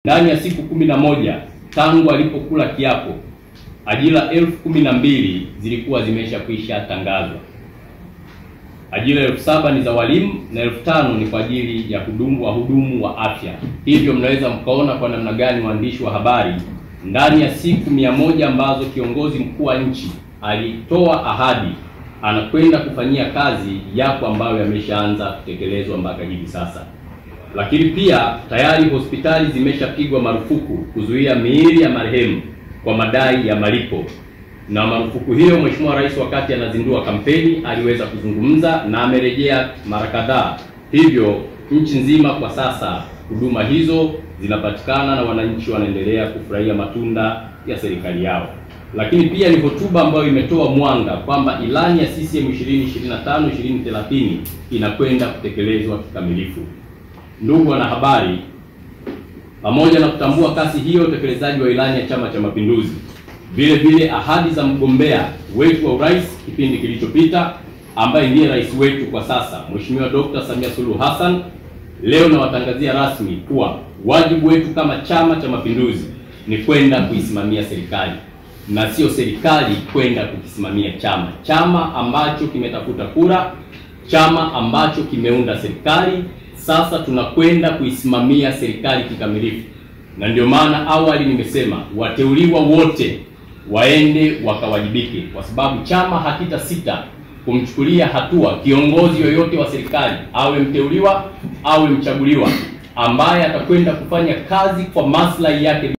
Ndani ya siku 11 tangu alipokula kiapo, ajira 12,000 zilikuwa zimeshakwisha tangazwa. Ajira 7,000 ni za walimu na 5,000 ni kwa ajili ya wahudumu wa afya. Hivyo mnaweza mkaona kwa namna gani, waandishi wa habari, ndani ya siku 100 ambazo kiongozi mkuu wa nchi alitoa ahadi anakwenda kufanyia kazi, yako ambayo yameshaanza kutekelezwa mpaka hivi sasa. Lakini pia tayari hospitali zimeshapigwa marufuku kuzuia miili ya marehemu kwa madai ya malipo. Na marufuku hiyo Mheshimiwa Rais wakati anazindua kampeni aliweza kuzungumza na amerejea mara kadhaa. Hivyo nchi nzima kwa sasa huduma hizo zinapatikana na wananchi wanaendelea kufurahia matunda ya serikali yao. Lakini pia ni hotuba ambayo imetoa mwanga kwamba ilani ya CCM 2025-2030 inakwenda kutekelezwa kikamilifu. Ndugu wanahabari, pamoja na kutambua kasi hiyo utekelezaji wa ilani ya Chama cha Mapinduzi, vile vile ahadi za mgombea wetu wa urais kipindi kilichopita ambaye ndiye rais wetu kwa sasa, Mheshimiwa Dr. Samia Suluhu Hassan, leo nawatangazia rasmi kuwa wajibu wetu kama Chama cha Mapinduzi ni kwenda kuisimamia serikali na sio serikali kwenda kukisimamia chama. Chama ambacho kimetafuta kura, chama ambacho kimeunda serikali, sasa tunakwenda kuisimamia serikali kikamilifu. Na ndio maana awali nimesema wateuliwa wote waende wakawajibike, kwa sababu chama hakitasita kumchukulia hatua kiongozi yoyote wa serikali, awe mteuliwa awe mchaguliwa, ambaye atakwenda kufanya kazi kwa maslahi yake.